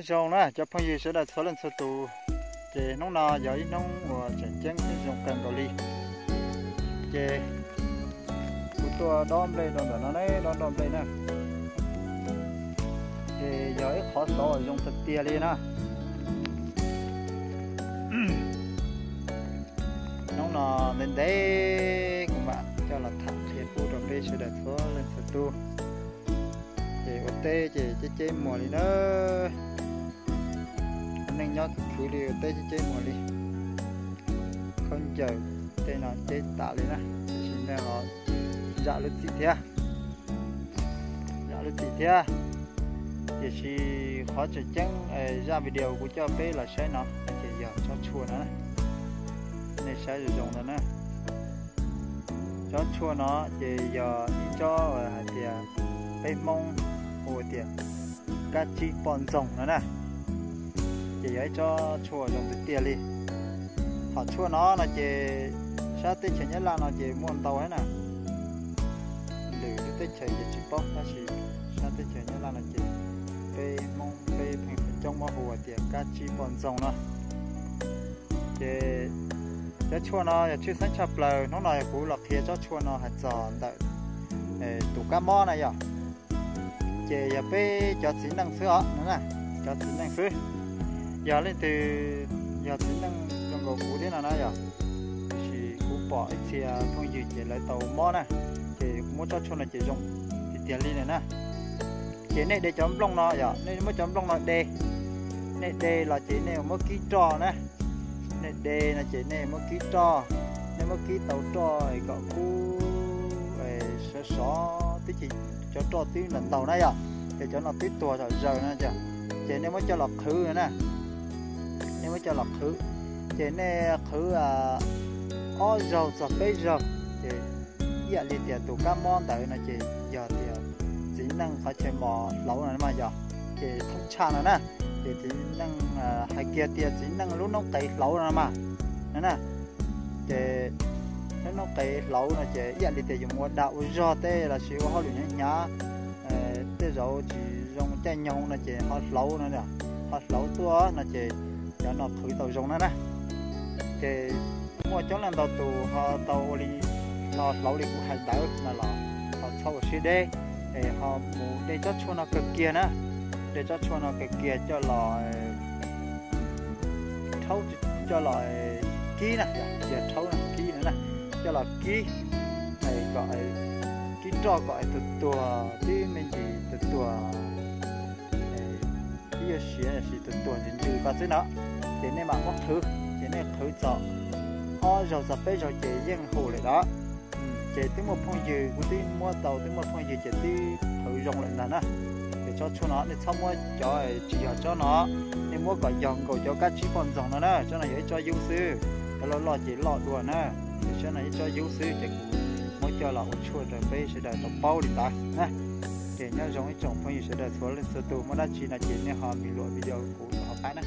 Zoo na cov phooj ywg sawv daws txhua leej txhua tus, ces hnub no yog ib hnub uas tseem ceeb thiab zoo kawg nkaus li. Ces kuv tuaj dob nplej rau ntawm no ne, dob dob nplej na. Ces yog ib qhov xov uas zoo tiag tiag li na. Hnub no ntev ntev kuv mam coj los tham qhia pub rau peb sawv daws txhua leej txhua tus. Ces ua teb ces ceb ceb muag li na. Neej nyob khwv khwv li ua teb ceb ceb muag li. Khaub ncaws tej no ceb tas li na, tiam sis nej ho zam lub txim thiab, zam lub txim thiab. Tiam sis qhov tseem ceeb zaj video kuv coj peb los saib no ces yog tsob tshuaj no. Nej saib zoo zoo no na. Tsob tshuaj no ces yog ib tsob hais tias peb Hmoob hu tias kab tsib poj ntxoog no na. Ces yog ib tsob tshuaj zoo tiag tiag li. Hom tshuaj no no ces sab teb chaws Nyab Laj no ces muaj ntau na. Lwm lub teb chaws ces tsis paub tab sis sab teb chaws Nyab Laj no ces peb Hmoob peb pheej coob muab hu tias kab tsib poj ntxoog no. Ces tsob tshuaj no yog tshwj xeeb tshaj plaws, hnub no yog kuv los qhia tsob tshuaj no hais txog ntawm tus kab mob na yog. Ces yog peb cov txiv neej xwb os no na, cov txiv neej xwb. Yog leej twg yog txiv neej zoo nkaus kuv thiab no na yog, tiam sis kuv pom ib txhia phooj ywg ces lawv tau mob na, ces kuv muab tsob tshuaj no ces zoo tiag tiag li na. Ces nej de cov nplooj no yog nej muab cov nplooj no de, nej de los ces nej muab kib roj na. Nej de no ces nej muab kib roj, nej muab kib tau roj kom kub sov sov twb, cov roj twb ntaus ntaus na yog, ces cov no twb tuag zom zaws no yog, ces nej muab coj los qhwv na. Nej muab coj los qhwv, ces nej qhwv ob zaug txog peb zaug, ces ib yam li tias tus kab mob ntawd no ces yog tias txiv neej qhov chaw mos hlauv no mas yog, ces thoob tshaj no na, ces txiv neej hais kiag tias txiv neej lub noob qes hlauv no mas, no na. Ces lub noob qes hlauv no ces ib yam li tias yuav mus ua dag ua zog tej los sis ua hauj lwm hnyav hnyav, tej zaum tsis zoo caij nyoog no ces ho hlauv no, ho hlauv tuaj no ces cov no qhwv tau zoo na na. Ces muaj coob leej ntau tus ho tau ua li, ho hlauv li kuv hais ntawd no los ho txhob ua siab deb, es ho mus de tsob tshuaj no kawg kiag na, de tsob tshuaj no kawg kiag coj los rhaub, coj los kib na, tsis yog rhaub no, kib no na, coj los kib, kom kib roj kom tus tuag tib me ntsis tus tuag, ib yuav siav los sis tus tuag ntws ntws ko xwb no, ces nej mam muab qhwv, ces nej qhwv txog ob zaug txog peb zaug ces yeej haum lawm os. Ces twb muaj phooj ywg, kuv twb muab tau, twb muaj phooj ywg ces twb qhwv zoo lawm ntag na. Ces tsob tshuaj no nej txhob muab cov tsis yog tsob no, nej muab kom yog nkaus cov kab tsib poj ntxoog no na, tsob no yog ib tsob yub xwb, cov loj loj ces loj dua na. Ces tsob no ib tsob yub xwb ces kuv muab coj los ua tshuaj rau peb sawv daws tau paub li ntawd na. Ces nyob zoo ib tsoom phooj ywg sawv daws txhua leej txhua tus, muaj dab tsi no ces nej ho mim luam video kuv rau hauv qab na.